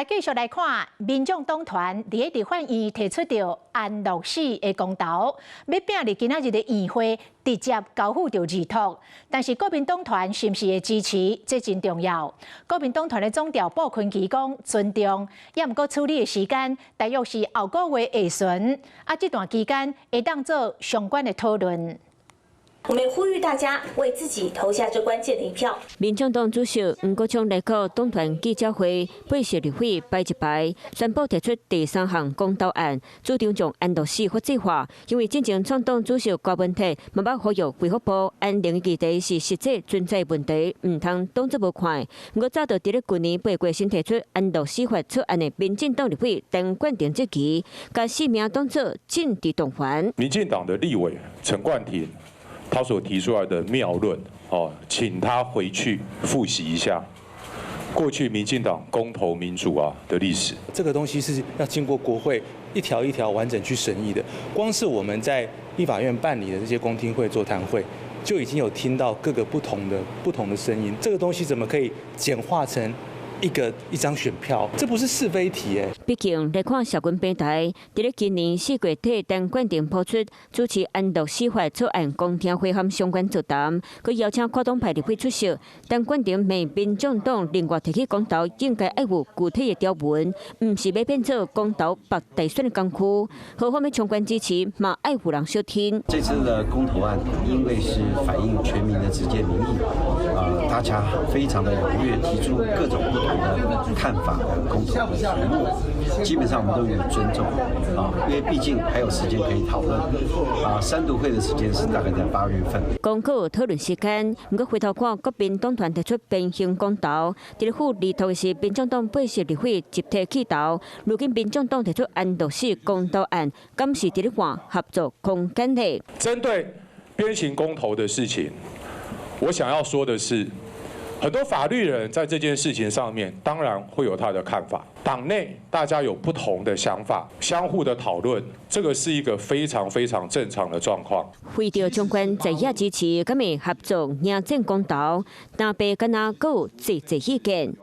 繼續來看，民眾黨團佇咧立法院提出著安樂死的公投，欲摒佇今仔日的院會直接交付著議託。但是國民黨團是毋是會支持，這真重要。國民黨團的總召傅崐萁講尊重，也毋過處理的時間大約是後個月下旬，啊，這段期間會當做相關的討論。我們呼籲大家為自己投下這關鍵的一票。民眾黨主席黃國昌來到黨團記者會，八席立委排一排，宣布提出第三項公投案，主張將安樂死法制化。因為進前創黨主席柯文哲嘛捌呼籲衛福部安寧議題是實際存在問題，毋通當作無看。毋過早就佇咧舊年8月先提出安樂死法草案的民進黨立委陳冠廷質疑，共四名當作政治動員。民進黨的立委陳冠廷，他所提出來的謬論，哦，請他回去複習一下過去民進黨公投民主啊的歷史。這個東西是要經過國會一條一條完整去審議的。光是我們在立法院辦理的這些公聽會、座談會，就已經有聽到各個不同的聲音。這個東西怎麼可以簡化成一個一張選票？這不是是非題誒。畢竟來看社群平台，佇咧今年4月底，陳冠廷拋出主持安樂死法草案公聽會和相關座談，閣邀請跨黨派立委出席。陳冠廷罵民眾黨另外提起公投，應該愛有具體的條文，毋是欲變做公投縛大選的工具。何方欲相關支持，嘛愛有人相挺。這次的公投案，因為是反映全民的直接民意，啊，大家非常的踴躍，提出各種不同的看法的公投的題目，基本上我們都予以尊重，啊，因為畢竟還有時間可以討論，啊，三讀會的時間是大概在8月份。公告討論時間，毋過回頭看國民黨團提出平行公投，佇咧副立托的是民眾黨八席立委集體棄投，如今民眾黨提出安樂死公投案，敢是佇咧換合作空間咧？針對鞭刑公投的事情，我想要說的是，很多法律人在這件事情上面，當然會有他的看法。黨內大家有不同的想法，相互的討論，這個是一個非常非常正常的狀況。為著相關在野支持，敢會合作迎戰公投，藍白敢若閣有濟濟意見。